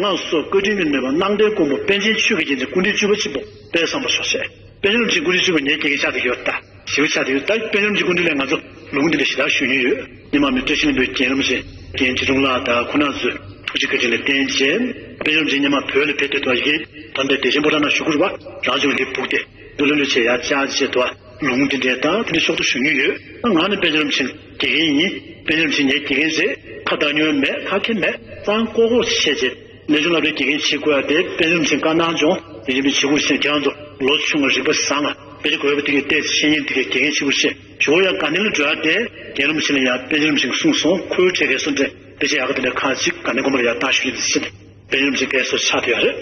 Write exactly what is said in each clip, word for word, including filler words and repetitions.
སྔགས་སོགས་བཀའ་དྲིན་གྱིས་ནུས་པ་སྣང་མཐའི་མགོན་པོ་པཎ་ཆེན་ཆོས་ཀྱི་རྒྱལ་མཚན་སྐུ་ཕྲེང་བཅུ་པ་གཅིག་པོ་དཔལ་བཟང་པོ་ཞོག་ཅེས། པཎ་ཆེན་རིན་པོ་ཆེ་སྐུ་ཕྲེང་བཅུ་པ་ངའི་དགེ་རྒན་ཆགས་བསྡད་ཡོད་ད། ཞེ་པོ་ཆགས་བསྡད་ཡོད་ད། པཎ་ཆེན་རིན་པོ་ཆེ་སྐུ་མདུན་ལ་ང་ཚོ་ལུང་འདི་འདྲ་ཞེ་དྲག་ཞུ་མྱོང་ཡོད། སྔོན་མ་མི་བཀྲ་ཤིས་ལྷུན་པོའི་རྒན་རིན་པོ་ཆེ་རྒན་ཁྲི་སྲོང་ལགས་དང་ཁོང་རྣམ་ཚོས་ཐུགས་རྗེ་བཀའ་དྲིན་ལ་བརྟེན་བྱས། པཎ་ཆེན་རིན་པོ་ཆེ་སྔོན་མ་བོད་ལ་ཕེབས་དུས་དུ་ཡིག་ད་ལྟ་བདེ་ཆེན་ཕོ་བྲང་ནང་བཞུགས་ཁུར་བ་རང་བྱུང་ལི་སྦུག་སྟེ་ཏུ་ལུ་ལུ་བྱས་ཡར་བཅར་བྱས་དུ་ལུང་འདི་འདྲའི་ད་དེ་འདྲའི་ཕྱོགས་སུ་ཞུ་མྱོང་ཡོད། ང་ནི་པཎ་ཆེན་རིན་པོ་ཆེ་དགེ་རྒན་ཡིན། པཎ་ཆེན་རིན་པོ་ཆེ་ངའི་དགེ་རྒན་རེད། ཁ་བཏང་མྱོང་མེད། ཁ་མཁས་མེད། གཙང་ཀོ་ཀོ་བྱས་བྱས། གནས་ཆུང་སློབ་གྲྭའི་དགེ་རྒན་བྱེད་དགོས་ཡ་དེ་པཎ་ཆེན་རིན་པོ་ཆེ་བཀའ་གནང་བྱུང་། དེ་བཞིན་པའི་བྱེད་དགོས་ཟེར། ཁྱེད་རང་ཚོ་ལོ་ཆུང་བ་རིག་པ་བཟང་ང་དཔེ་ཆ་གོ་བ་དེ་གའི་ལྟས་ཤེས་ཡོན་དེ་གའི་དགེ་རྒན་བྱེད་དགོས་ཟེར། ཇོ་བོ་ཡང་ག་ནས་ལ་འགྲོ་ཡ་དེ་རྒན་རིན་པོ་ཆེ་ལ་ཡང་པཎ་ཆེན་རིན་པོ་ཆེ་གསུངས་སོང་། ཁོའི་གྲས་ཀའི་སོ་འདྲེ་དཔེ་ཆ་ཡག་ག་དེ་འདྲ་ཁ་ཅིག་ག་ནས་དགོན་པ་ལ་ཡར་བཏང་ཞུ་རྒྱུ་དེ་ཟེར་ནས་པཎ་ཆེན་རིན་པོ་ཆེ་དཔེ་སོ་ཆགས་དེ་ཡ་རེད།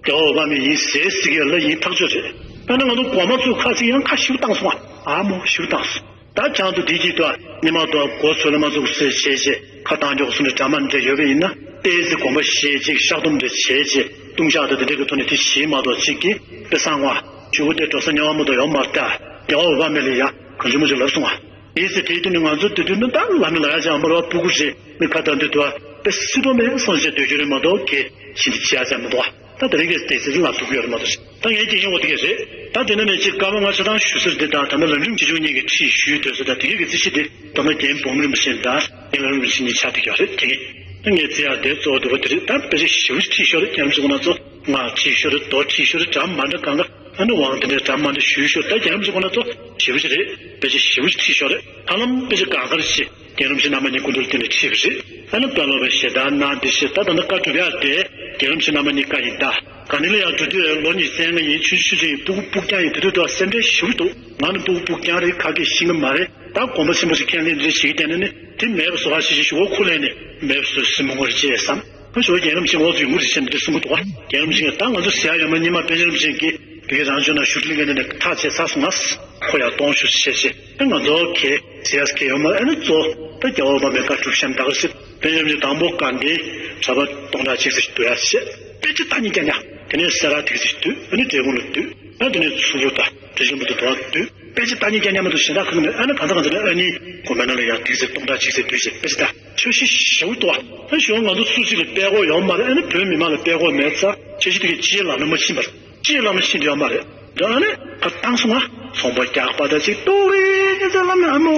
རྒྱལ་བ་འོད་དཔག་མེད་ཡིན་ཟེར་ཟེར་གི་ཡོད་ལ་ཡིན་ཐག་ཆོད་རེད། ཨ་ནི་ང་ཚོ་གོང་མ་ཚོ་ཁ་ཅིག་ཡང་ཁ་ཞིབ་བཏང་སོང་ཨ། ཨ་མོ་ཞིབ་བཏང་སོང་། ད་ཅང་དུ་དེ་གྱིས་དུ་ཉི་མ་དུ་མགོ་ཚོས་ལ་མ་ཚུགས་ཟེར་བྱས་བྱས་ཁ་བཏང་འཇོག་སོང་ནས་གྲ་མ་འདྲ་ཡོད་པ་ཡིན་ན་ཏོག་ཙམ་དགོངས་པ་བཞེས་ཅིག་བཤགས་སྡོམ་འདྲ་བྱས་བྱས་ལྟུང་བཤགས་དང་དེ་འདྲ་གི་ཐོག་ནས་དེ་བྱས་མ་གཏོགས་ཅིག་གིས་དཔེ་བཟང་བ་ཇོ་བོ་དེ་འགྲོ་ས་དམྱལ་བ་མ་གཏོགས་ཡོད་མ་རེད་ད། རྒྱལ་བ་འོད་དཔག་མེད་ལ་ཡ་གང་བྱུང་མ་བྱུང་ལབ་སོང་བ། དེའི་ཚེ་དེའི་དུས་ནས་ང་ཚོ་དེ་དུས་ནས་ད་ལམ་ནས་ལ་ཡ་ཅང་མ་རོ་བ་སྤུ་གུ་རེད། མི་ཁ་བཏང་དུས་དུ་བ་དཔེ་སྲིད་དོ་མེད་སོང་བྱས་སྡོད་རྒྱུ་རེད་མ་གཏོགས་གལ་ཕྱིན་དེ་བྱེད་ཡ་ཅང་མི་འདུག་བ། ད་དེ་རིང་གི་དེ་ཚེ་ལ་ཐུག་ཡོད་རེད་མ་གཏོགས། ད་ངའི་དགེ་རྒན་འོ་དེ་གས་རེད། ད་དེ་ནས་ནས་ཅིག་སྐར་མ་ང་ཆ་ཚང་ཞུ་ཟེར་འདི་དང་ད་ནི་ལམ་རིམ་གྱི་ཆུང་གཉིས་ཀྱི་ཁྲིད་ཞུས་སྡོད་ས་དང་དེ་གས་ཀྱི་རྩིས་གཞི་འདི་ད་ནི་རྒན་འབུམ་རིན་པོ་ཆེ་དང་རྒན་ལམ་རིན་པོ་ཆེ་གཉིས་ཆགས་བསྡད་ཀྱི་ཡོད་རེད། དེ་གས་ད་ངའི་རྩིས་ཡག་དེ་གཙོ་བོ་འདུག་པ་དེ་རེད། ད་དཔེ་ཆ་ཞེ་པོ་ཁྲིད་ཤོར་རེད། རྒན་རིན་པོ་ཆེ་ཁོང་རྣམ་ཚོ་ང་ཁྲིད་ཤོར་རེད། རྡོ་ཁྲིད་ཤོར་རེད། གྲམ་མ་འདྲ་གང་ག་ཨ་ནི་དབང་དེ་འདྲའི་གྲམ་མ་འདྲ་ཞུས་ཤོར། ད་རྒན་རིན་པོ་ཆེ་ཁོང་རྣམ་ཚོ་ཞེ་པོ་ཅིག་རེད། དཔེ་ཆ་ཞེ་པོ་ཅིག་ཁྲིད་ཤོར་རེད། ཧ་ལམ་དཔེ་ཆ་གང་གར་ཅིག་རྒན་རིན་པོ་ཆེ་རྣམ་པ་གཉིས་སྐུ་མདུན་དེ་ནས་ཁྲིད་པ་རེད། ཨ་ནི་དཔོན་སློབ་པའི་ཞལ་ཏ་གནང་དེ་བཞིན་ད་ད་ནི་བཀའ་སྒྲུབ་ཡག་དེ་རྒན་རིན་པོ་ཆེ་རྣམ་པ་གཉིས་བཀའ་ཡིན་ད། ག་ནི་ལ་ཡང་འགྲོ་དུས་ལོ་ཉི་ཤུ་རྩ་ལྔ་ཡིན། ཆུང་ཆུང་ཆུང་ཆུང་ཡིན། སྤུ་གུ་སྤུ་རྐྱང་ཡིན། དེ་དུས་དུ་སེམས་ཁྲལ་ཞེ་པོ་འདུག་ང་ནི་སྤུ་གུ་སྤུ་རྐྱང་རེད། ཁ་སྐད་ཤེས་ཀྱི་མ་རེད། ད་དགོན་པ་ཆེན་པོ་ཞིག་ཁས་ལེན་འདི་འདྲ་བྱེད་ཀྱི་བསྡད་ན་ནི་དེ་མེད་པ་བཟོ་ག་ཞེས་ཞེས་ཞུ་བ་ཁུ་ལས་ནས་མེད་པ་བཟོ་སྲིད་མི་ངོ་རེ་ཅེས་བསམ། ཁོ་ཞུ་བ་རྒན་རིན་པོ་ཆེ་ངོ་ཚོ་ཡོང་གི་རེད་ཅེས་འདི་འདྲ་གསུང་གི་འདུག་བ། རྒན་རིན་པོ་ཆེ་ད་ང་ཚོ་ཟེར་ཡ་ཡོད་མ་རྙིང་མ་པཎ་ཆེན་རིན་པོ་ཆེ་གིས་བི་གེ་རང་བྱོན་ན་ཞུ་ཁྲི་ལིང་ག་འདི་ནས་ཐག་བཅད་ཚར་སོང་ང་། ཁོ་ཡར་གཏོང་ཞུ་ཞེས་བྱས་ད་ང་ཚོ་གས་ཟེར་ཡ་ཟེར་གི་ཡོད་མ་རེད། ཨ་ནི་གཙོ་ད་རྒྱལ་བ་འོད་དཔག་མེད་བཀའ་སྒྲུབ་ཤམ་ད་ག་རེ་ཟེར། པཎ་ཆེན་རིན་པོ་ཆེ་དང་པོ་དགའ་ལྡན་གྲྭ་པ་སྟོང་ཕྲག་གཅིག་ཙམ་ཞིག་འདུས་ཡ་བྱས། དཔེ་ཆ་ད་ཉིད་ཀྱང་ཉག་དེ་ནས་སེ་ར་དེ་ཙམ་ཞིག་འདུས། ཨ་ནི་འབྲས་སྤུངས་ལ་འདུས། ཨ་དེ་ནས་མཚུར་ཕུ་དང་བཀྲ་ཤིས་ལྷུན་པོ་དང་དུ་བ་འདུས། དཔེ་ཆ་ད་ཉིད་ཀྱང་ཉག་མ་གཏོགས་གཞན་དག་གང་མེད། ཨ་ནི་གང་ལྟར་གང་ལྟར་ཨ་ནི་དགོན་པའི་ནང་ལ་ཡང་དེ་ཙམ་སྟོང་ཕྲག་གཅིག་ཙམ་འདུས་བྱས་དཔེ་ཆ་ད་ཆོས་གཞི་ཞེ་པོ་འདུག་ཨ་ཞོགས་ང་ཚོ་སུ་གཅིག་ལ་དཔེ་ཁོག་ཡོད་མ་རེད། ཨ་ནི་བོད་མི་མང་ལ་དཔེ་ཁོག་མེད་ཙང་ཆོས་གཞི་དེ་གའི་སྤྱིའི་ལམ་ལ་མ་ཕྱིན་པར་སྤྱིའི་ལམ་ལ་ཕྱིན་དུ་ཡོད་མ་རེད། འདི་ཨ་ནི་ཁ་བཏང་སོང་ང་། ཚོང་པ་རྒྱག་པ་ད་ཅིག་ཏོག་རེ་ཉི་ཚེ་ལམ་ནས་ཨ་མོ་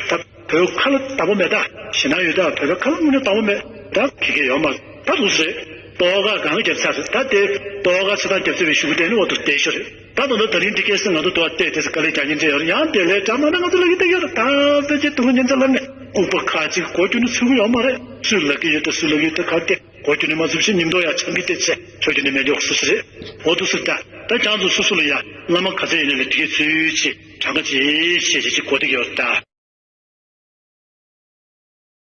ད། བོད་ཁ་ལ་བདག་པོ་མེད་ད། ཞེ་ན་ཡོད་ད། བོད་པའི་ཁ་ལ་དངོས་གནས་བདག་པོ་མེད་ད། གི་གེ་ཡོད་མ་རེད། ད་རུ་རེད། ཏོག་ཁ་གང་རྒྱབ་ཚར་རེད་ད། དེ་ཏོག་ཁ་ཆ་ཚང་རྒྱབ་ཚར་བའི་གཞུག་གུ་དེ་ནི་འོ་དུ་བསྡད་ཤོར་རེད། ད་དོན་དུ་ད་རིང་འདི་སྐད་སྲིད་ང་ཚོ་དུ་བ་བལྟས་དེ་ཚོ་དཀའ་ལས་རྒྱག་ཉིན་འདྲ་ཡོད་རེད། ཡང་དེ་ལས་འདྲ་མ་འདྲ་ང་ཚོ་ལ་གི་བལྟས་ཡོད་རེད། ད་ཕལ་ཆེར་དུ་བ་ཉིན་ཚེ་ལམ་ནས་ལྐུགས་པ་ཁ་ཅིག་གོ་རྒྱུ་ནི་ཚུགས་ཀྱི་ཡོད་མ་རེད། སུས་ལབ་ཀྱི་ཡོད་ད་སུས་ལབ་ཀྱི་ཡོད་ད་ག་གེ་གོ་རྒྱུ་ནི་མ་ཚུགས་ཤིང་ཉིན་ཐོ་ཡང་ཆང་གི་བལྟས་ཚེ་ཆོག་རྒྱུ་ནི་མེད་འཇོག་སུ་སུ་རེད། འོ་དུ་སུ་ད་ད་ཀྱང་ཚོ་སུ་སུ་ལ་ཡ་བླ་མ་ག་ཚད་ཡིན་ན་ལ་དེ་གའི་ཚུལ་ཅིག་གྲངས་ཀ་ཅིག་ཤེས་བྱེད་ཅིག་གོ་བསྡད་ཀྱི་ཡོད་རེད་ད།